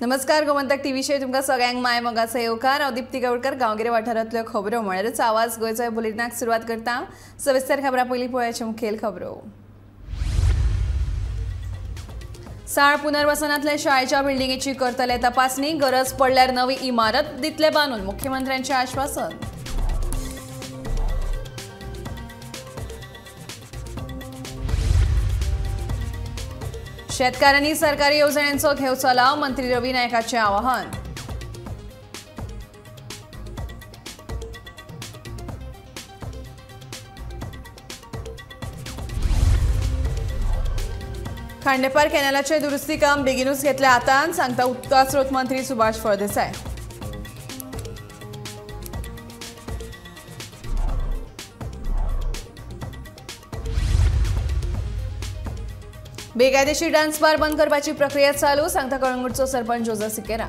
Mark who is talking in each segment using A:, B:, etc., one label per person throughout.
A: नमस्कार, गोमंतक टीव्हीचेर तुमकां सगळ्यांक माय मोगाचो येवकार. हांव दीप्ती गावडकर. गांवगिरे वाठारांतल्यो खबरो म्हळ्यारच आवाज गोंयचो बुलेटिनाक सुरवात करता. सविस्तर खबरां पयलीं पळोवयाच्यो मुखेल खबरो. साळ पुनर्वसनांतल्या शाळेच्या बिल्डिंगेची करतले तपासणी, गरज पडल्यार नवी इमारत दितले बांदून, मुख्यमंत्र्यांचें आश्वासन. शेतकारांनी सरकारी येवजण्यांचो घेवचो लाव, मंत्री रवी नायकाचें आवाहन. खांडेपार कॅनलाचें दुरुस्ती काम बेगीनूच घेतले हातान, सांगता उदका स्रोत मंत्री सुभाष फळदेसाय. बेकायदेशीर डान्स बार बंद करपाची प्रक्रिया चालू, सांगता कळंगूटचो सरपंच जोजफ सिकेरा.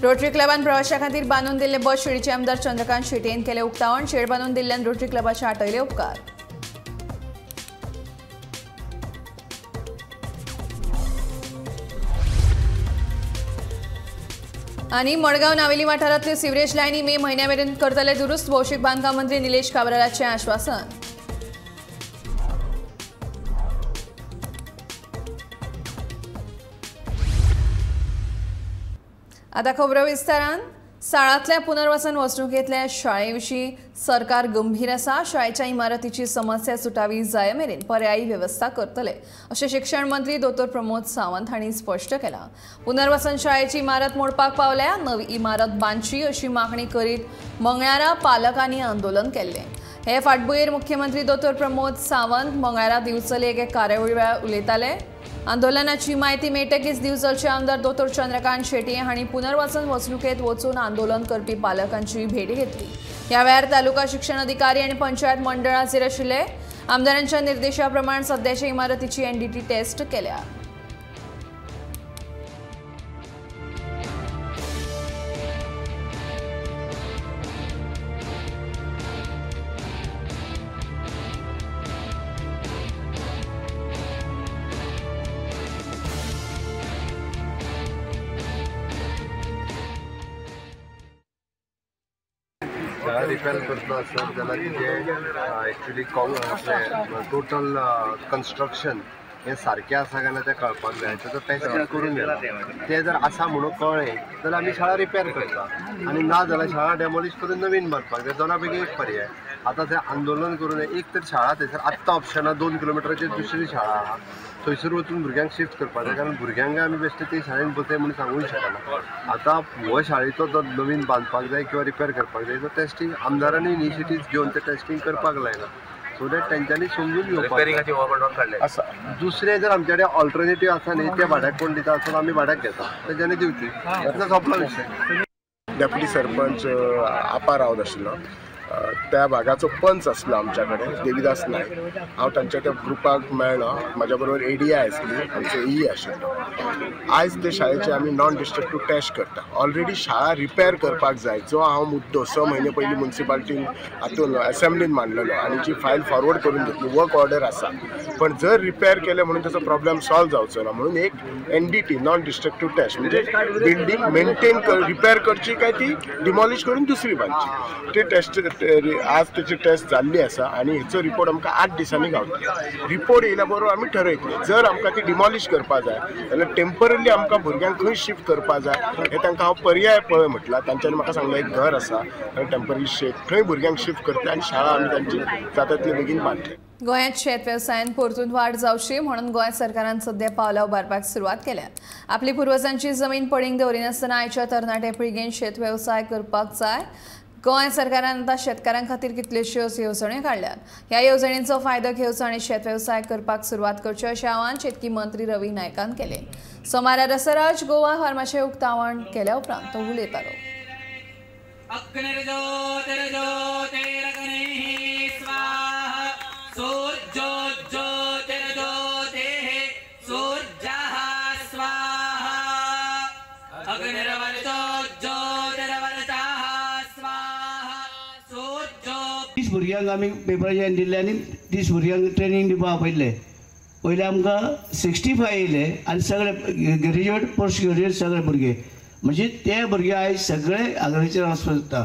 A: रोटरी क्लबान प्रवाशां खातीर बांदून दिल्ले बस शेडीचे आमदार चंद्रकांत शेटयेन केले उक्तावण. शेड बांदून दिल्ल्यान रोटरी क्लबाचे आटयले उपकार. आनी मडगांव नावेली वाठारांतल्यो सिवरेज लायनी मे म्हयन्या मेरेन करतले दुरुस्त, भौशीक बांदकाम मंत्री निलेश काब्रालाचें आश्वासन. आतां खबरो विस्तारान. साळांतल्या पुनर्वसन वसणुकेंतल्या शाळे विशीं सरकार गंभीर आसा. शाळेच्या इमारतीची समस्या सुटावी जाय मेरेन पर्यायी वेवस्था करतले, अशें शिक्षण मंत्री दोतोर प्रमोद सावंत हांणी स्पश्ट केलां. पुनर्वसन शाळेची इमारत मोडपाक पावल्या, नवी इमारत बांदची अशी मागणी करीत मंगळारा पालकांनी आंदोलन केल्लें. हे फाटभुंयेर मुख्यमंत्री दोतोर प्रमोद सावंत मंगळारा दिवचले एके कार्यावळी वेळार उलयताले. आंदोलनाची म्हायती मेळटकीच दिवचलचे आमदार दोतोर चंद्रकांत शेटये हांणी पुनर्वसन वसणुकेंत वचून आंदोलन करपी पालकांची भेट घेतली. ह्या वेळार तालुका शिक्षण अधिकारी आनी पंचायत मंडळ हाजीर आशिल्ले. आमदारांच्या निर्देशा प्रमाण सध्याच्या इमारतीची एनडीटी टेस्ट केल्या.
B: शाळा रिपेर करतलो आसत जाल्यार तिचें एक्चुली टोटल कन्स्ट्रक्शन हें सारकें आसा काय ना तें कळपाक जाय. ताचो टेस्ट करून घेता, तें जर आसा म्हणून कळ्ळें जाल्यार आमी शाळा रिपेर करता आनी ना जाल्यार शाळा डेमोलिश करून नवीन बांदपाक जाय. दोना पैकी एक पर्याय. आतां तें आंदोलन करून एक तर शाळा थंयसर आत्तां ऑप्शनां 2 किलोमिटराचेर दुसरी शाळा आहा, थंयसर वचून भुरग्यांक शिफ्ट करपाक जाय. कारण भुरग्यांक आमी बेश्टे ते शाळेन बसय म्हणून सांगूंक शकना. आतां हो शाळेचो जो नवीन बांदपाक जाय किंवा रिपेर करपाक जाय तो टेस्टींग आमदारांनी इनिशिएटीव घेवन तें टेस्टींग करपाक लायलां, सो that तेंच्यांनी समजून घेवपाक आसा. दुसरें जर आमचे कडेन ऑल्टरनेटीव आसा न्ही, ते भाड्याक कोण दिता आसत आमी भाड्याक घेता, तेंच्यांनी दिवची. सोंपलो विशय.
C: डेप्युटी सरपंच आपा रावत आशिल्लो, त्या भागाचो पंच आसलो आमच्या कडेन देवीदास नायक. हांव तांच्या त्या ग्रुपाक मेळ्ळो. म्हाज्या बरोबर एडीआय आसली, आमचो ई आशिल्लो. आयज ते शाळेचे आमी नॉन डिस्ट्रक्टीव टेस्ट करता. ऑलरेडी शाळा रिपेर करपाक जाय, जो हांव मुद्दो 6 म्हयने पयलीं मुन्सिपाल्टीन हातून असेंब्लीन मांडलेलो आनी जी फायल फॉरवर्ड करून घेतली, वर्क ऑर्डर आसा. पण जर रिपेर केलें म्हणून ताचो प्रॉब्लेम सॉल्व जावचो ना, म्हणून एक एनडीटी नॉन डिस्ट्रक्टीव टेस्ट म्हणजे बिल्डींग मेंटेन रिपेर करची काय ती डिमॉलिश करून दुसरी बांदची, ती टेस्ट आज त्याची टेस्ट जाल्ली आसा आनी हेचो रिपोर्ट आमकां 8 दिसांनी गावतलो. रिपोर्ट येयल्या बरोबर आमी ठरयतले. जर आमकां ती डिमॉलिश करपा जाय जाल्यार टेंपररी आमकां भुरग्यांक खंय शिफ्ट करपा जाय हें तांकां हांव पर्याय पळय म्हटलां. तांच्यांनी म्हाका सांगलें एक घर आसा टेंपररी शेड, थंय भुरग्यांक शिफ्ट करतले आनी शाळा आमी तांची जाता तितले बेगीन बांदतले.
A: गोंयांत शेत वेवसायान परतून वाड जावची म्हणून गोंय सरकारान सध्या पावलां उबारपाक सुरवात केल्या. आपली पुर्वजांची जमीन पडींग दवरिनासतना आयच्या तरणाटे पिळगेन शेत वेवसाय करपाक जाय. गोंय सरकारान आतां शेतकारां खातीर कितल्योश्योच येवजण्यो काडल्यात. ह्या येवजणेचो फायदो घेवचो आनी शेत वेवसाय करपाक सुरवात करची अशें आवाहन शेतकी मंत्री रवी नायकान केलें. सोमारा रसराज गोवा फार्माचें उक्तावण केल्या उपरांत तो उलयतालो.
D: अग्निर्वर्चो ज्योतिर्वर्चः स्वाहा। सूर्यो भुरग्यांक आमी पेपराचेर दिल्ले आनी 30 भुरग्यांक ट्रेनींग दिवपाक आपयल्ले. पयले आमकां 65 येयले आनी सगळे ग्रेज्युएट पोस्ट ग्रेज्युएट सगळे भुरगे, म्हणजे ते भुरगे आयज सगळे एग्रीकल्चर वचपाक सोदता.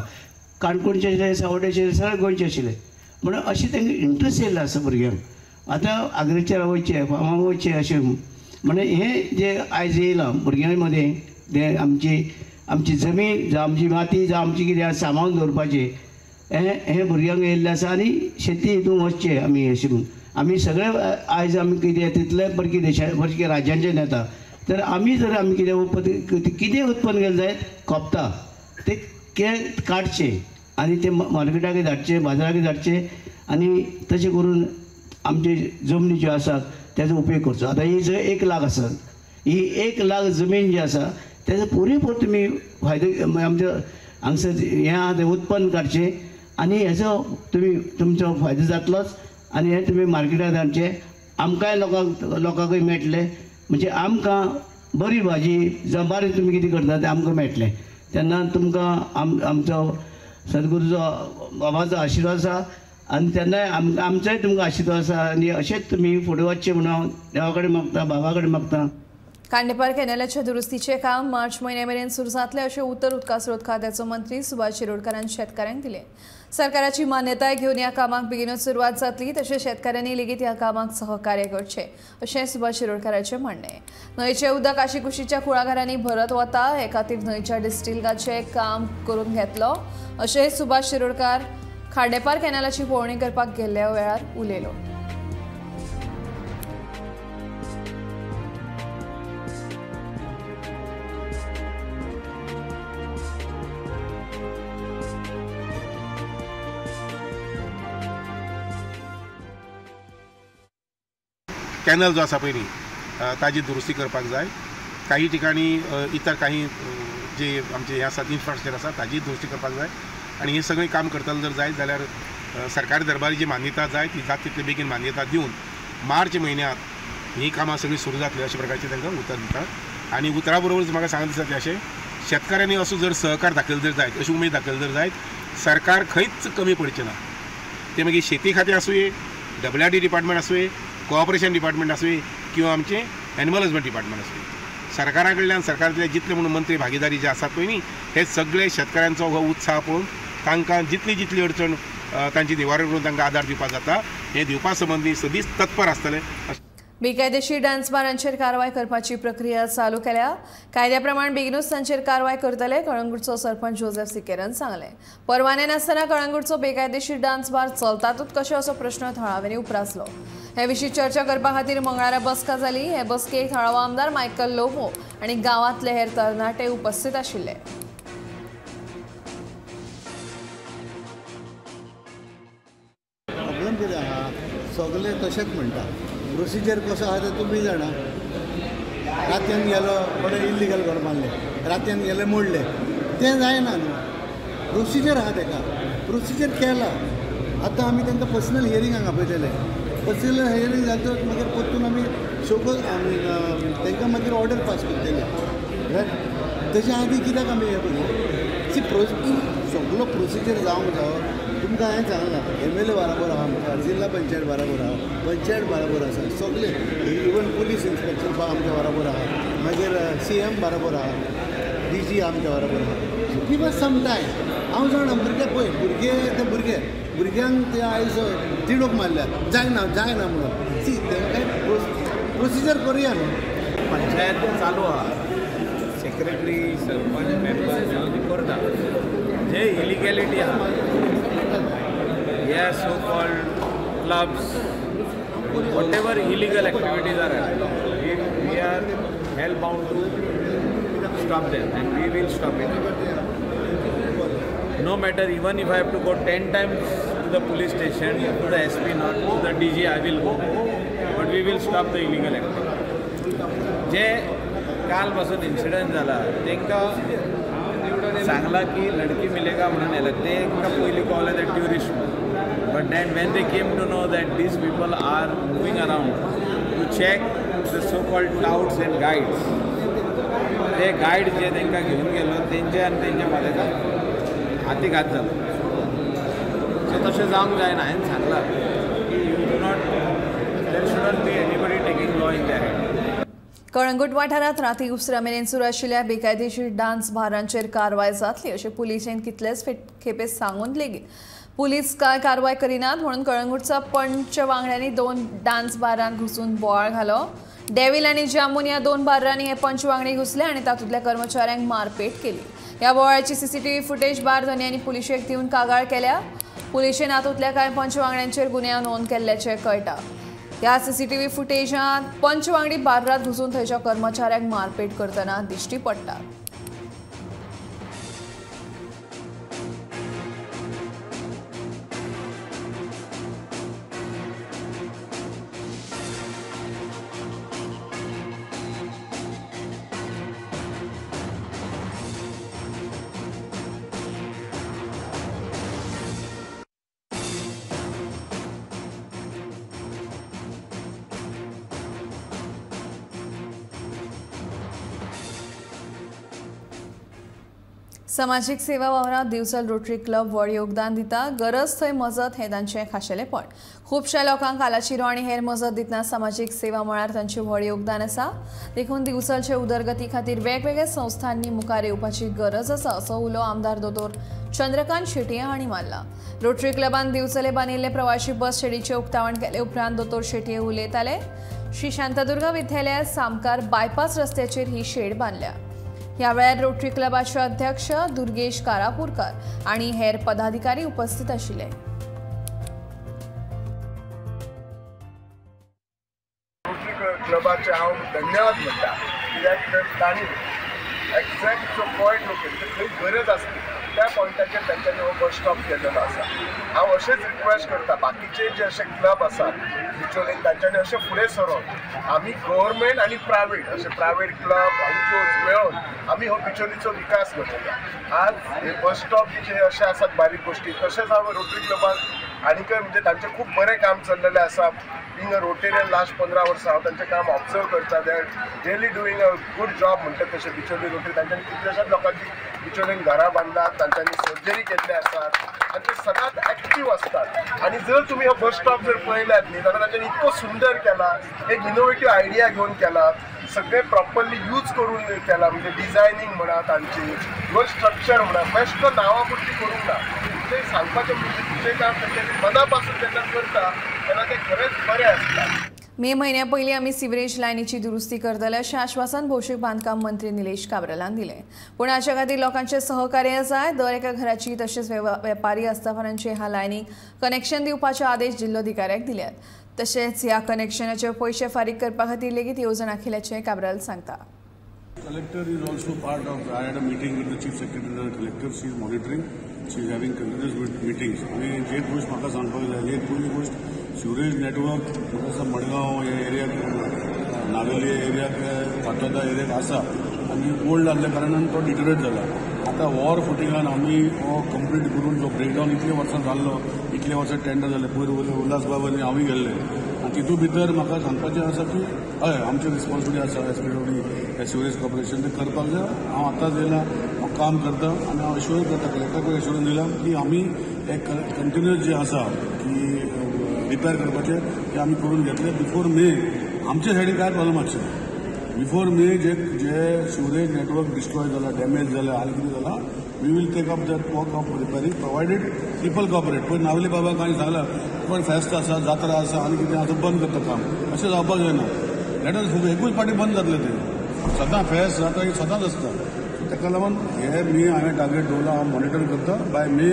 D: काणकोणचे आशिल्ले, सावड्डेचे आशिल्ले, सगळे गोंयचे आशिल्ले. म्हणून अशें तांकां इंट्रस्ट येयल्लो आसा भुरग्यांक आतां एग्रीकल्चर वयचें, फार्माक वयचें अशें. म्हणून हें जें आयज येयलां भुरग्यां मदें तें आमची आमची जमीन जावं आमची माती जावं आमची कितें सांबाळून दवरपाचें हें हें भुरग्यांक येयल्लें आसा. आनी शेती हितून वचचें आमी अशें म्हणून आमी सगळे आयज आमी कितें तितले परकी देशा परकी राज्यांच्यान येता, तर आमी जर आमी कितें उत्पन्न कितें उत्पन्न केलें जायत खोपता तें काडचें आनी तें मार्केटाक धाडचें, बाजाराक धाडचें आनी तशें करून आमचे जमनी ज्यो आसात तेजो उपयोग करचो. आतां ही जर 1 लाख आसा, ही 1 लाख जमीन जी आसा तेजो पुरेपूर तुमी फायदो आमच्या हांगसर हें आहा तें उत्पन्न काडचें आनी हेजो तुमी तुमचो फायदो जातलोच आनी हें तुमी मार्केटाक धाडचें, आमकांय लोकांक लोकांकूय मेळटलें. म्हणजे आमकां बरी भाजी जावं बरें तुमी कितें करता तें आमकां मेळटलें. तेन्ना तुमकां आमचो सद्गुरूचो बाबाचो आशिर्वाद आसा आनी तेन्नाय आमचोय तुमकां आशिर्वाद आसा आनी अशेंच तुमी फुडें वचचें म्हणून हांव देवा कडेन मागता, बाबा कडेन मागता.
A: खांडेपार कॅनलाच्या दुरुस्तीचें काम मार्च म्हयन्या मेरेन सुरू जातलें अशें उतर उदका स्रोत खात्याचो मंत्री सुभाष शिरोडकारान शेतकारांक दिलें. सरकाराची मान्यताय घेवन ह्या कामाक बेगीनूच सुरवात जातली, तशें शेतकारांनी लेगीत ह्या कामाक सहकार्य करचें अशें सुभाष शिरोडकाराचें म्हणणें. न्हंयचें उदक आशिकुशीच्या कुळागरांनी भरत वता, हे खातीर न्हंयच्या डिस्टिलगाचें काम करून घेतलो अशें सुभाष शिरोडकार खांडेपार कॅनलाची पळोवणी करपाक गेल्ल्या वेळार उलयलो.
E: कॅनल जो आसा पळय न्ही ताजी दुरुस्ती करपाक जाय. काही ठिकाणी इतर काही जे आमचे हे आसात इन्फ्रास्ट्रक्चर आसा ताजी दुरुस्ती करपाक जाय. आनी हें सगळें काम करतले जर जायत जाल्यार सरकारी दरबारी जी मान्यता जाय ती जात तितले बेगीन मान्यता दिवन मार्च म्हयन्यांत हीं कामां सगळीं सुरू जातली अशा प्रकारचें तांकां उतर दिता. आनी उतरा बरोबरच म्हाका सांगत दिसता अशें शेतकाऱ्यांनी असो जर सहकार दाखयलो जर जायत, अशी उमेद दाखयली जर जायत, सरकार खंयच कमी पडचें ना. तें मागीर शेती खातें आसुये, WRD department आसुये, कोऑपरेशन डिपार्टमेंट आसुये किंवा आमचें एनिमल हजबंड डिपार्टमेंट आसुये, सरकारा कडल्यान सरकारांतले जितले म्हणून मंत्री भागीदारी जे आसात पळय न्ही हे सगळे शेतकाऱ्यांचो हो उत्साह पळोवन तांकां जितली जितली अडचण तांची निवारण करून तांकां आदार दिवपाक जाता हें दिवपा संबंदी सदींच तत्पर आसतले.
A: बेकायदेशीर डान्स बारांचेर कारवाय करपाची प्रक्रिया चालू केल्या. कायद्या प्रमाण बेगीनूच तांचेर कारवाय करतले, कळंगूटचो सरपंच जोसेफ सिकेरान सांगलें. परवाने नासतना कळंगूटचो बेकायदेशीर डान्स बार चलतातूच कशें असो प्रश्न थळाव्यांनी उप्रासलो. हे विशीं चर्चा करपा खातीर मंगळारा बसका जाली. हे बसकेक थळावो आमदार मायकल लोबो आनी गांवांतले हेर तरणाटे उपस्थित आशिल्ले.
F: प्रॉब्लम कितें आहा, सगळे तशेंच म्हणटा. प्रोसिजर कसो आहा तें तुमी जाणा. रातयान गेलो कोणें इल्लिगल घर मारलें, रातयान गेले मोडलें, तें जायना न्हू. प्रोसिजर आहा तेका, प्रोसिजर केला. आतां आमी तांकां पर्सनल हियरींग हांगा आपयतले. पर्सनल हियरींग जातकच मागीर परतून आमी शोको आमी तांकां मागीर ऑर्डर पास करतले. तशें आदी कित्याक आमी हें करतले? सी सगलो प्रोसिजर जावंक जावो. तुमकां हांवें सांगलां, MLA बराबर आहा आमकां, जिल्ला पंचायत बराबर आहा, पंचायत बराबर आसा, सगळे इवन पुलीस इन्स्पेक्टर आमच्या बराबर आहा, मागीर CM बराबर आहा, DG आमच्या बराबर आहा. So give us some time. हांव जाणा भुरगे पळय, भुरगे ते भुरगे भुरग्यांक ते आयज तिडूक मारल्या जायना जायना म्हणून. सी तांकां प्रोसिजर करुया न्हू.
G: पंचायत चालू आहा, सेक्रेटरी सरपंच मेंबर करता. जे इलिगॅलिटी आहा, ह्या so called clubs, whatever illegal activities are happening, we are hell bound to stop them and we will stop it. No matter, even if I have to go 10 times to the police station, to the SP, not to the DG, I will go, but we will stop the illegal activity. जे काल पासून incident जाला तांकां सांगला की लडकी मिलेगा म्हणून येयला, तांकां पयलीं कळ्ळें ते ट्युरिस्ट म्हणून. But then when they came to know that these people are moving around to check the so called touts and guides, ते गायड जे तांकां घेवन गेलो तेंचे आनी तेंच्या मदें हातीघात जालो. सो तशें जावंक जायना. हांवें सांगलां की you do not, there shouldn't be anybody taking law in their hand.
A: Calangute वाठारांत राती उसरां मेरेन सुरू आशिल्ल्या बेकायदेशीर डान्स बारांचेर कारवाय जातली अशें पुलिशेन कितलेच खेपे सांगून लेगीत पुलीस कांय कारवाय करिनात म्हणून कळंगूटच्या पंच वांगड्यांनी 2 डान्स बारांत घुसून बोवाळ घालो. डेविल आनी जामून ह्या 2 बारांनी हे पंच वांगडी घुसले आनी तातूंतल्या कर्मचाऱ्यांक मारपेट केली. ह्या बोवाळाची सीसीटीव्ही फुटेज बार धनयांनी पुलिशेक दिवन कागाळ केल्या. पुलिशेन हातूंतल्या कांय पंच वांगड्यांचेर गुन्यांव नोंद केल्ल्याचें कळटा. ह्या सीसीटीव्ही फुटेजांत पंच वांगडी बार्रात घुसून थंयच्या कर्मचाऱ्यांक मारपेट करतना दिश्टी पडटा. समाजीक सेवा वावरांत दिवचल रोटरी क्लब व्हड योगदान दिता. गरज थंय मजत हें तांचें खाशेलेपण. खुबश्या लोकांक आलाशिरो आनी हेर मजत दितना समाजीक सेवा मळार तांचें व्हड योगदान आसा. देखून दिवचलचे उदरगती खातीर वेगवेगळ्या संस्थांनी मुखार येवपाची गरज आसा असो उलो आमदार दोतोर चंद्रकांत शेटये हांणी मारला. रोटरी क्लबान दिवचले बांदिल्ले प्रवाशी बस शेडीचें उक्तावण केले उपरांत दोतोर शेटये उलयताले. श्री शांतादुर्गा विद्यालया सामकार बायपास रस्त्याचेर ही शेड बांदल्या. ह्या वेळार रोटरी क्लबाचे अध्यक्ष दुर्गेश कारापूरकर आणि हेर पदाधिकारी उपस्थित आशिल्ले.
C: रोटरी क्लबाचे हांव धन्यवाद म्हणटा कित्याक तांणी एक्झॅक्ट जो पॉयंट लोकेट खंय गरज आसली त्या पॉयंटाचेर तांच्यांनी हो बस स्टॉप केलेलो आसा. हांव अशेंच रिक्वेस्ट करता बाकीचे जे अशे क्लब आसात बिचोलीन तांच्यांनी अशें फुडें सरोन आमी गव्हर्मेंट आनी प्रायवेट अशे प्रायवेट क्लब एनजीओज मेळून आमी हो बिचोलीचो विकास घडोवया. आज हे बस स्टॉप जे अशे आसात बारीक गोश्टी तशेंच हांव रोटरी क्लबान आनीकय म्हणजे तांचें खूब बरें काम चल्लेलें आसा. बींग अ रोटेरियन लास्ट 15 वर्सां हांव तांचें काम ऑब्जर्व करता. They are really doing a good job म्हणटा तशें बिचोली रोटरी तांच्यांनी कितल्याशाच लोकांची बिचोलीन घरां बांदलात, तांच्यांनी सर्जरी केल्ले आसात आनी ते सदांच एक्टीव आसतात. आनी जर तुमी हो बस स्टॉप जर पळयल्यात न्ही जाल्यार तांच्यांनी इतको सुंदर केला, एक इनोवेटीव आयडिया घेवन केला, सगळें प्रॉपरली यूज करून केला. म्हणजे डिझायनींग म्हणा तांची, इवन स्ट्रक्चर म्हणा, बेश्टो नांवा पुरती करूंक ना. ते सांगपाचें म्हणजे तुजें काम तांच्यांनी मना पासून जेन्ना करता तेन्ना तें खरेंच बरें आसता.
A: मे म्हयन्या पयलीं आमी सिवरेज लायनीची दुरुस्ती करतले अशें आश्वासन भौशीक बांदकाम मंत्री निलेश काब्रालान दिलें. पूण हाचे खातीर लोकांचें सहकार्य जाय. दर एका घराची तशेंच वेपारी आस्थापनांचे ह्या लायनीक कनेक्शन दिवपाचे आदेश जिल्लोधिकाऱ्याक दिल्यात. तशेंच ह्या कनेक्शनाचे पयशे फारीक करपा खातीर लेगीत येवजण आखिल्ल्याचें काब्राल सांगता.
H: Collector is also part of. I had a meeting with the chief secretary and collector. She is monitoring. She is having continuous meetings. आणि जे गोष्ट म्हाका सांगपाक जाय, एक पयली गोष्ट सिवरेज नेटवर्क म्हाका मडगांव ह्या एरियाक, नावेली एरियाक, फातोर्दा एरियाक आसा आनी ओल्ड आहल्या कारणान तो डिटरेट जाला. आतां वॉर फुटिंगान आमी हो कंप्लीट करून जो ब्रेकडावन इतले वर्सां जाल्लो, इतले वर्सां टेंडर जालें, पयर उल्हास बाब आनी हांवूय गेल्ले. आनी तितूंत भितर म्हाका सांगपाचें आसा की हय आमची रिस्पॉन्सिबिलिटी आसा S P W sewerage corporation तें करपाक जाय. हांव आतांच येयला, हांव काम करता आनी हांव एश्योर करता, कलेक्टराकूय एश्योरन्स दिला की आमी एक कंटिन्युअस जें आसा की रिपेर करपाचें तें आमी करून घेतलें. बिफोर मे आमच्या सायडीन कांय प्रॉब्लम आसचें बिफोर मे जे जे सिवरेज नेटवर्क डिस्ट्रॉय जाला, डॅमेज जाला आनी कितें जाला, we will take up that work of repairing provided people cooperate. पयर नावली बाबाक हांवें सांगलां कोण फेस्त आसा, जात्रा आसा आनी कितें आसा बंद करता काम, अशें जावपाक जायना. लेट एकूच पाटी बंद जातलें तें, सदां फेस्त जात्रा ही सदांच आसता. ताका लागून हे मे हांवें टार्गेट दवरलां, हांव मॉनिटर करता. बाय मे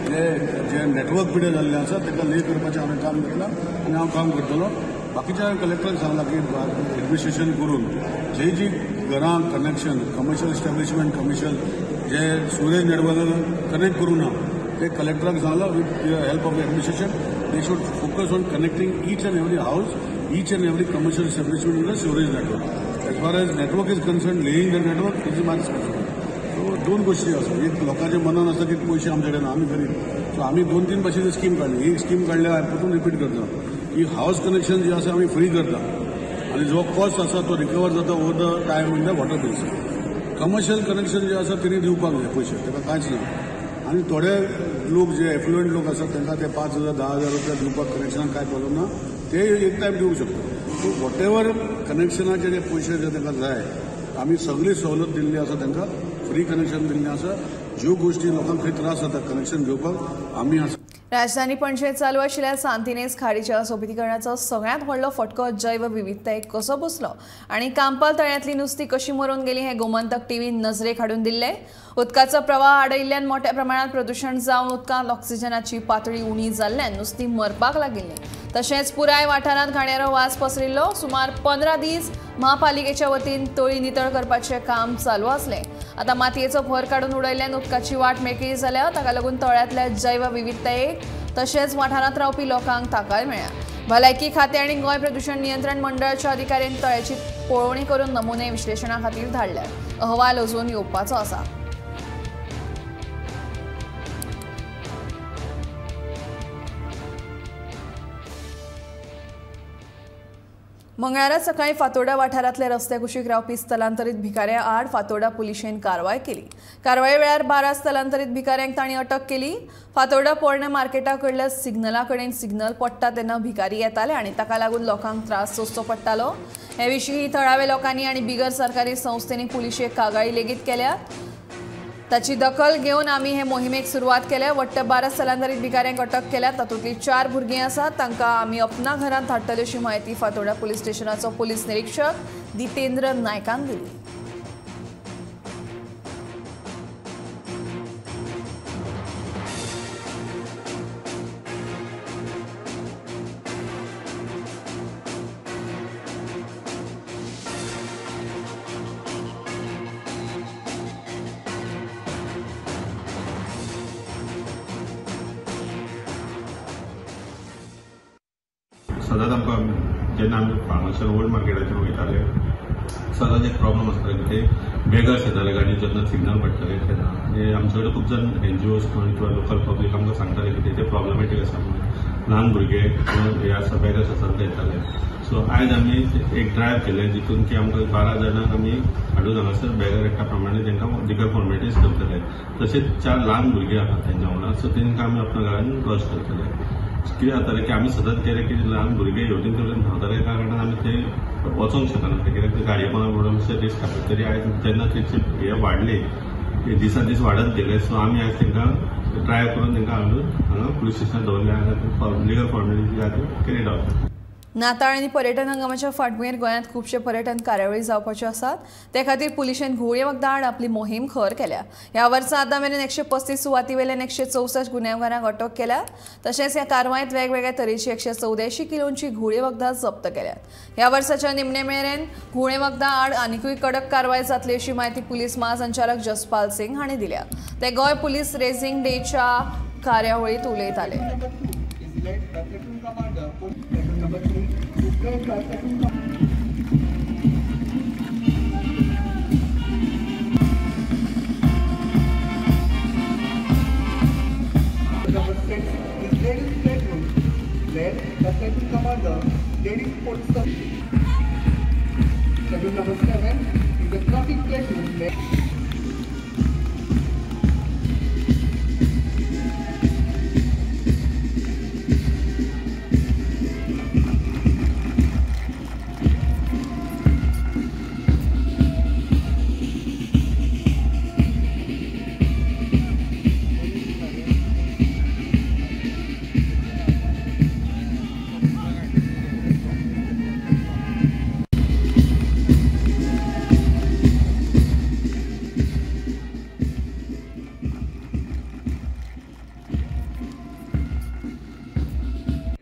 H: जे जे नेटवर्क पिड्यार जाल्लें आसा ताका ले करपाचें हांवें काम घेतलां आनी हांव काम करतलो. बाकीच्या हांवें कलेक्टराक सांगलां की एडमिनिस्ट्रेशन करून जे जी घरां कनेक्शन, कमर्शियल इस्टॅब्लिशमेंट, कमर्शियल जे सिवरेज नेटवर्क कनेक्ट करूं ना ते कलेक्टराक सांगलां with the help of administration they should focus on connecting each and every house, each and every commercial establishment in the sewerage network. As far as network is concerned, laying the network is my responsibility. So दोन गोष्टी आसा. एक लोकांच्या मनान आसता की पयशे आमचे कडेन ना, आमी गरीब. सो आमी 2-3 भाशेची स्कीम काडली. ही स्कीम काडल्या हांवें परतून रिपीट करता की हावस कनेक्शन जे आसा आमी फ्री करता आनी जो कॉस्ट आसा तो रिकवर जाता over the time in the water bills. Commercial connection जे आसा तेणी दिवपाक जाय पयशे, ताका कांयच ना. आनी थोडे लोक जे एफ्लुएंट लोक आसात तांकां ते 5,000 10,000 रुपया दिवपाक कनेक्शनाक कांय प्रॉब्लम ना, ते एक टायम दिवंक शकता. सो what ever कनेक्शनाचे जे पयशे जे तांकां जाय आमी सगळी सवलत दिल्ली आसा, तांकां फ्री कनेक्शन दिल्लें आसा. ज्यो गोष्टी लोकांक खंय त्रास जाता कनेक्शन घेवपाक आमी आसा.
A: राजधानी पणजेत चालू आशिल्ल्या सांतिनेज खाडीच्या सोबितीकरणाचो सगळ्यांत व्हडलो फटको जैवविविधतायेक कसो बसलो आनी कांपाल तळ्यांतली नुस्ती कशी मरून गेली हें गोमंतक टीव्हीन नजरेक हाडून दिल्लें. उदकाचो प्रवाह आडयिल्ल्यान मोठ्या प्रमाणात प्रदूशण जावन उदकांत ऑक्सिजनाची पातळी उणी जाल्ल्यान नुस्ती मरपाक लागिल्लीं. तशेंच पुराय वाठारांत घाणयारो वास पसरिल्लो. सुमार 15 दीस महापालिकेच्या वतीन तळी नितळ करपाचें काम चालू आसलें. आतां मातयेचो भर काडून उडयल्ल्यान उदकाची वाट मेकळी जाल्या. ताका लागून तळ्यांतल्या जैवविविधतायेक तशेंच वाठारांत रावपी लोकांक थाकाय मेळ्ळ्या. भलायकी खातें आनी गोंय प्रदूशण नियंत्रण मंडळाच्या अधिकाऱ्यांनी तळ्याची पळोवणी करून नमुने विश्लेशणा खातीर धाडल्यात. अहवाल अजून येवपाचो आसा. मंगळारा सकाळी फातोर्डा वाठारांतल्या रस्त्या कुशीक रावपी स्थलांतरीत भिकाऱ्यां आड फातोर्डा पुलिशेन कारवाय केली. कारवाये वेळार 12 स्थलांतरीत भिकाऱ्यांक तांणी अटक केली. फातोर्डा पोरण्या मार्केटा कडल्या सिग्नला कडेन सिग्नल पडटा तेन्ना भिकारी येताले आनी ताका लागून लोकांक त्रास सोंसचो पडटालो. हे विशीं थळाव्या लोकांनी आनी बिगर सरकारी संस्थेंनी पुलिशेक कागाळी लेगीत केल्यात. ताची दखल घेवन आमी हे मोहिमेक सुरवात केल्या. वट्ट 12 स्थलांतरीत भिकाऱ्यांक अटक केल्या. तातूंतलीं 4 भुरगीं आसात. तांकां आमी अपना घरांत धाडटले अशी म्हायती फातोर्डा पुलीस स्टेशनाचो पुलीस निरीक्षक जितेंद्र नायकान दिली.
I: सदांच आमकां जेन्ना आमी हांगासर ओल्ड मार्केटाचेर वयताले सदांच एक प्रॉब्लम आसताले की ते बेगर्स येताले गाडी जेन्ना सिग्नल पडटाले तेन्ना. आनी आमचे कडेन खूब जाण एनजीओज म्हण किंवा लोकल पब्लीक आमकां सांगताले की ते प्रॉब्लमॅटीक आसा म्हणून, ल्हान भुरगे हे आसा बेगर्स आसा ते येताले. सो आयज आमी एक ड्रायव्ह केलें जितून की आमकां 12 जाणांक आमी हाडून हांगासर बेगर एक्टा प्रमाणे तांकां लिगल फॉर्मेलिटीज करतले. तशेंच 4 ल्हान भुरगीं आसात तेंच्या वांगडा, सो तांकां आमी आपल्या घरान लॉज करतले. कितें जातालें की आमी सदांच गेले की ल्हान भुरगे हेवटेन तेवटेन धांवताले त्या कारणान आमी ते वचोंक शकनासले कित्याक ते गाडये पोंदा पडून मातशें रिस्क आसता. तरी आयज जेन्ना तेचे हे वाडले दिसान दीस वाडत गेले, सो आमी आयज तांकां ड्रायव्ह करून तांकां हाडून हांगा पुलीस स्टेशनार दवरले आनी लिगल फॉर्मेलिटी आहा त्यो कॅरीड आवट.
A: नाताळ आनी पर्यटन हंगामाच्या फाटभुंयेर गोंयांत खुबशे पर्यटन कार्यावळी जावपाच्यो आसात. ते खातीर पुलिशेन घुंवळे वखदां आड आपली मोहीम खर केल्या. ह्या वर्सा आतां मेरेन 135 सुवाती वयल्यान 164 गुन्यांवकारांक अटक केल्या. तशेंच ह्या कारवायेंत वेगवेगळ्या तरेची 184 किलोंची घुंवळे वखदां जप्त केल्यात. ह्या वर्साच्या निमणे मेरेन घुंवळे वखदां आड आनिकूय कडक कारवाय जातली अशी म्हायती पुलीस महासंचालक जसपाल सिंग हांणी दिल्या. ते गोंय पुलीस रेझिंग डेच्या कार्यावळींत उलयताले.
J: Number 6 is ladies platoon, led by platoon commander, ladies police officer. Platoon number 7 is the traffic platoon, led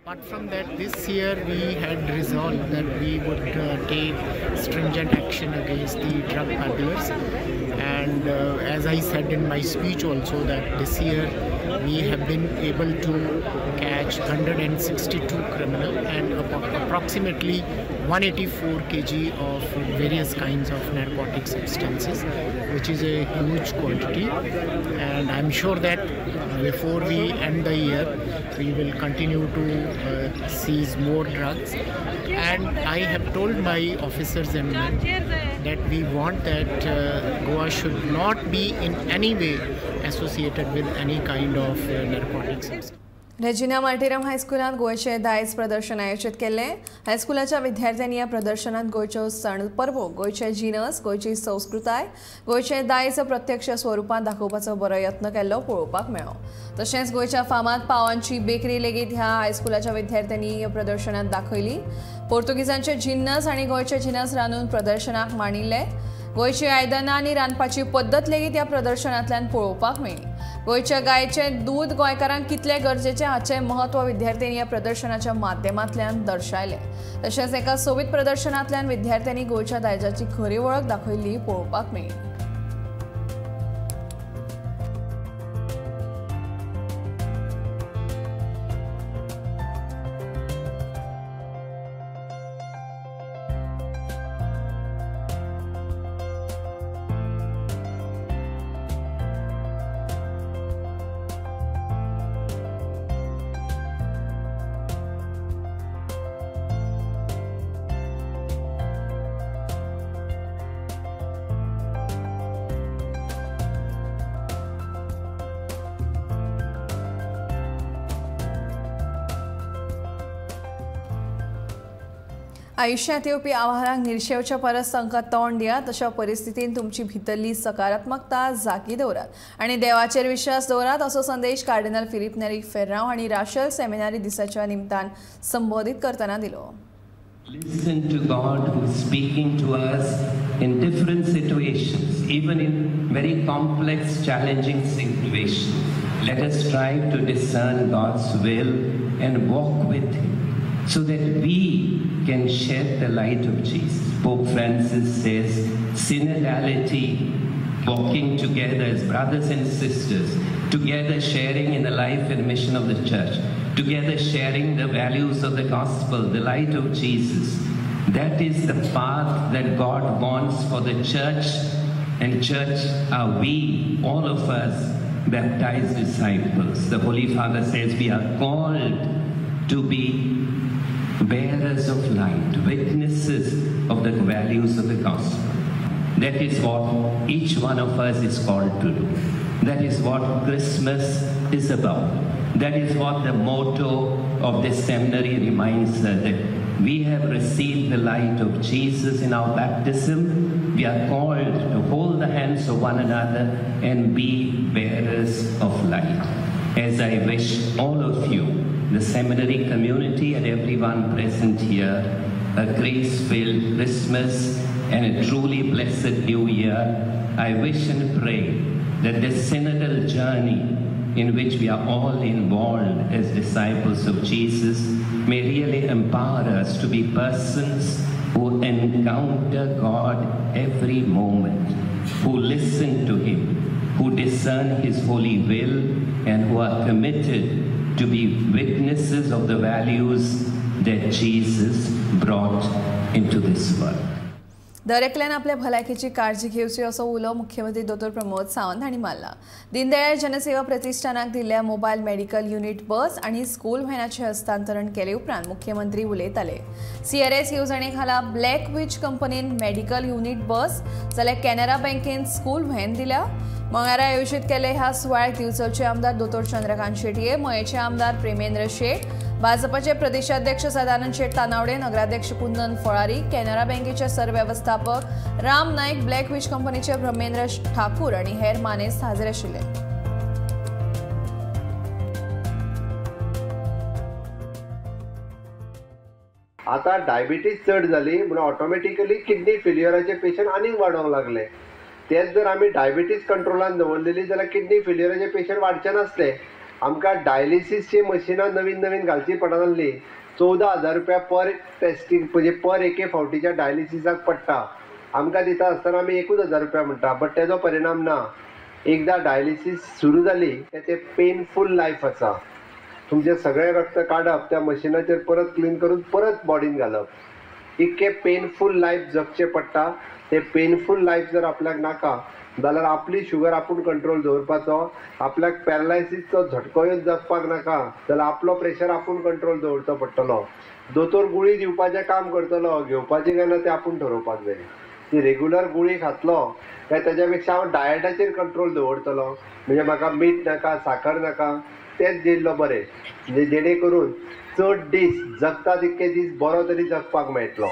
K: Apart from that, this year we had resolved that we would take stringent action against the drug peddlers, and as I said in my speech also, that this year we have been able to catch 162 criminals and approximately 184 kg of various kinds of narcotic substances, which is a huge quantity. And I'm sure that before we end the year, we will continue to seize more drugs. And I have told my officers and men that we want that Goa should not be in any way associated with any kind of narcotic substance.
A: Regina Martyrium हायस्कुलांत गोंयचें दायज प्रदर्शन आयोजीत केल्लें. हायस्कुलाच्या विद्यार्थ्यांनी ह्या प्रदर्शनांत गोंयच्यो सण परबो, गोंयचे जिनस, गोंयची संस्कृताय, गोंयचें दायज प्रत्यक्ष स्वरुपांत दाखोवपाचो बरो यत्न केल्लो पळोवपाक मेळ्ळो. तशेंच गोंयच्या फामाद पावांची बेकरी लेगीत ह्या हायस्कुलाच्या विद्यार्थ्यांनी प्रदर्शनांत दाखयली. पोर्तुगीजांचे जिन्नस आनी गोंयचे जिनस रांदून प्रदर्शनाक मांडिल्ले. गोंयची आयदनां आनी रांदपाची पद्दत लेगीत ह्या प्रदर्शनांतल्यान पळोवपाक मेळ्ळी. गोंयच्या गायचें दूद गोंयकारांक कितलें गरजेचें हाचें म्हत्व विद्यार्थ्यांनी ह्या प्रदर्शनाच्या माध्यमांतल्यान दर्शायलें. तशेंच एका सोबीत प्रदर्शनांतल्यान विद्यार्थ्यांनी गोंयच्या दायजाची खरी वळख दाखयल्ली पळोवपाक मेळ्ळी. आयुष्यात येवपी आव्हानांक निर्शेवच्या परस तांकां तोंड दियात. अशा परिस्थितीन तुमची भितरली सकारात्मकता जागी दवरात आनी देवाचेर विश्वास दवरात असो संदेश कार्डिनल फिलीप नेरी फेर्रांव हांणी राशेल सेमिनारी दिसाच्या निमतान संबोधीत करतना दिलो.
L: Listen to God who is speaking to us in different situations, even in very complex, challenging situations. Let us try to discern God's will and walk with Him so that we can shed the light of Jesus. Pope Francis says, synodality, walking together as brothers and sisters, together sharing in the life and mission of the church, together sharing the values of the gospel, the light of Jesus. That is the path that God wants for the church, and church are we, all of us, baptized disciples. The Holy Father says we are called to be bearers of light, witnesses of the values of the gospel. That is what each one of us is called to do. That is what Christmas is about. That is what the motto of this seminary reminds us, that we have received the light of Jesus in our baptism. We are called to hold the hands of one another and be bearers of light. As I wish all of you, the seminary community and everyone present here, a grace-filled Christmas and a truly blessed New Year, I wish and pray that this synodal journey in which we are all involved as disciples of Jesus may really empower us to be persons who encounter God every moment, who listen to Him, who discern His holy will, and who are committed to be witnesses of the values that Jesus brought into this world.
A: दरेकल्यान आपल्या भलायकेची काळजी घेवची असो उलो मुख्यमंत्री दोतोर प्रमोद सावंत हांणी मारला. दीनदयाळ जनसेवा प्रतिष्ठानाक दिल्ल्या मोबायल मेडिकल युनिट बस आनी स्कूल व्हॅनाचें हस्तांतरण केले उपरांत मुख्यमंत्री उलयताले. सीआरएस येवजणे खाला ब्लॅक which कंपनीन मेडिकल युनिट बस जाल्यार कॅनरा बँकेन स्कूल व्हॅन दिल्या. मंगळारा आयोजीत केले ह्या सुवाळ्याक दिवचलचे आमदार दोतोर चंद्रकांत शेटये, मयेचे आमदार प्रेमेंद्र शेट, भाजपाचे प्रदेशाध्यक्ष सदानंद शेट तानावडे, नगराध्यक्ष कुंदन फळारी, कॅनरा बँकेचे सरव्यवस्थापक राम नाईक, ब्लॅक which कंपनीचे ब्रह्मेंद्र ठाकूर आणि हेर मानेस्त हाजीर आशिल्ले.
B: आता डायबिटीज चड जाली म्हणून ऑटोमॅटिकली किडनी फेल्युअराचे पेशंट आनीक वाडोवंक लागले. तेच जर आमी डायबिटीज कंट्रोलान दवरलेली जाल्यार किडनी फेल्युअराचे पेशंट वाडचे नासले. आमकां डायलिसीसची मशिनां नवीन नवीन घालची पडनासली. 14,000 रुपया पर टेस्टींग म्हणजे पर एके फावटीच्या डायलिसिसाक पडटा. आमकां दिता आसतना आमी 1,000 रुपया म्हणटा, बट तेजो परिणाम ना. एकदां डायलिसीस सुरू जाली की ते पेनफूल लायफ आसा. तुमचें सगळें रक्त काडप, त्या मशिनाचेर परत क्लीन करून परत बॉडीन घालप, इतकें पेनफूल लायफ जगचें पडटा. ते पेनफूल लायफ जर आपल्याक नाका जाल्यार आपली शुगर आपूण कंट्रोल दवरपाचो, आपल्याक पॅरालायसीसचो झटको येवन जगपाक नाका जाल्यार आपलो प्रेशर आपूण कंट्रोल दवरचो पडटलो. दोतोर गुळी दिवपाचें काम करतलो, घेवपाचें काय ना तें आपूण ठरोवपाक जाय. ती रेगुलर गुळी खातलो काय ताज्या पेक्षा हांव डायटाचेर कंट्रोल दवरतलो, म्हणजे म्हाका मीठ नाका, साकर नाका, तेंच जेयल्लो बरें, म्हणजे जेणे करून चड दीस जगता तितके दीस बरो तरी जगपाक मेळटलो.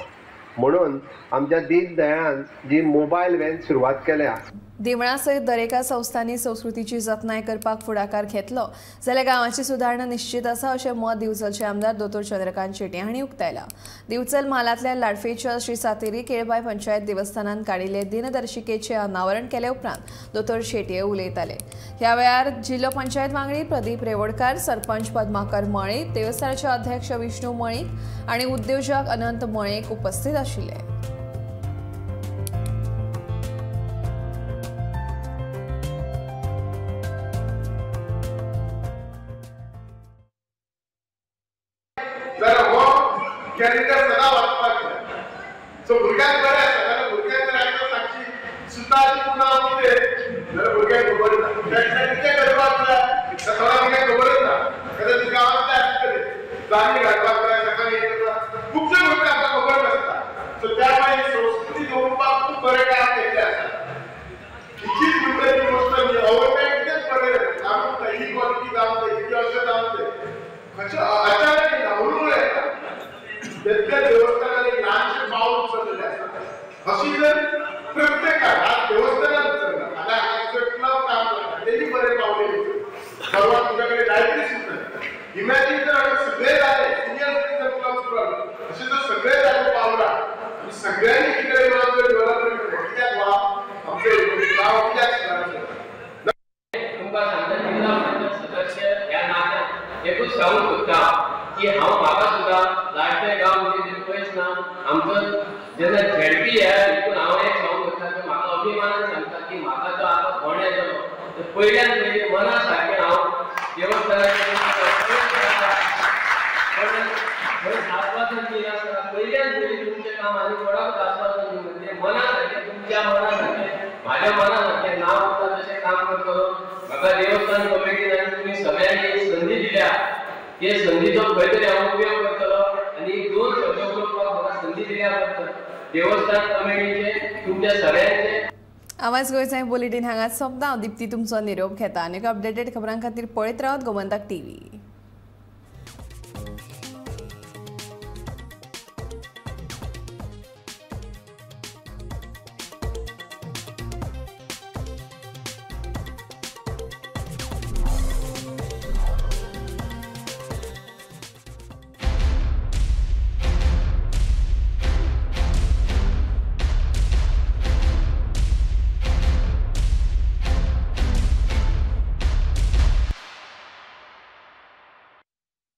B: म्हणून आमच्या दीन दयाळान जी मोबायल व्हॅन सुरवात केल्या.
A: देवळां सयत दरेका संस्थांनी संस्कृतीची जतनाय करपाक फुडाकार घेतलो जाल्यार गांवाची सुदारणा निश्चित आसा अशें मत दिवचलचे आमदार दोतोर चंद्रकांत शेट्ये हांणी उक्तायलां. दिवचल म्हालांतल्या लाडफेच्या श्री सातेरी केळबाय पंचायत देवस्थानान काडिल्ले दिनदर्शिकेचें अनावरण केले उपरांत दोतोर शेट्ये उलयताले. ह्या वेळार जिल्लो पंचायत वांगडी प्रदीप रेवडकार, सरपंच पद्माकर मळीक, देवस्थानाचे अध्यक्ष विष्णू मळीक आनी उद्योजक अनंत मळीक उपस्थित आशिल्ले.
C: कॅलेंडर सदां वाचपाक जाय. सो भुरग्यांक बरें आसा, जाल्यार भुरग्यांक जर आयज सांगची सुताची पुनव कितें जाल्यार भुरग्यांक खबर ना. त्या दिसा कितें करपाक जाय थोड्या भुरग्यांक खबरच ना. कदाचित गांवांतले आसतले जाणी घालपाक जाय, सकाळी खुबशे गोश्टी आमकां खबर नासता. सो त्या मुळे संस्कृती दवरपाक खूब बरें काम केल्लें आसा. हिचीच म्हणटा ती गोश्ट गव्हर्मेंट कितेंच बरें जावंक जाय, इनइक्वॉलिटी जावंक जाय, कितें अशें जावंक जाय, खंयचें अचानक येना, हळू येता. त्या देवस्थानान एक ल्हानशें पावल उचललेलें आसा. अशी जर प्रत्येकान आज देवस्थानान उचलना, आतां हांगासर क्लब काम करता तेणी बरें पावलें उचल, परवा तुमच्या कडेन लायब्ररी सुद्दां. इमॅजीन जर अशें सगळे जाले सिनियर सिटीजन क्लब सुद्दां, अशें जर सगळे जाले पावलां आनी सगळ्यांनी कितें मेळून जर डेव्हलपमेंट केलें कित्याक वा आमचें गांव कित्याक सुदारचें.
M: तुमकां सांगता जिल्हा पंचायत सदस्य ह्या नात्यान एकूच सांगूंक सोदता की हांव म्हाका सुद्दां लाडफें गांव म्हणजे पयस ना, आमचो जेन्ना झेडपी ह्या हितून हांव एक सांगूंक सोदता की म्हाका अभिमानान सांगता की म्हाका जो आतां फोंड्या जालो तर पयल्यान पयलीं मना सारकें हांव देवस्थानाचें खंय आस्वासन दिनासतना पयल्यान पयलीं तुमचें काम आनी कोणाकूच आस्वासन दिवंक म्हणजे मना सारकें तुमच्या मना सारकें म्हाज्या मना सारकें नांव उरता तशें काम करतलो. म्हाका देवस्थान कमिटीन आनी तुमी सगळ्यांनी एक संदी दिल्या, ते संदीचो खंय तरी हांव उपयोग करतलो आनी दोन शब्द उलोवपाक म्हाका संदी दिल्या बद्दल देवस्थान कमिटीचे तुमच्या सगळ्यांचे.
A: आवाज गोंयचा बुलेटीन हांगाच सोंपता. हांव दीप्ती तुमचो निरोप घेता. आनी अपडेटेड खबरां खातीर पळयत रावत गोमंतक टीव्ही.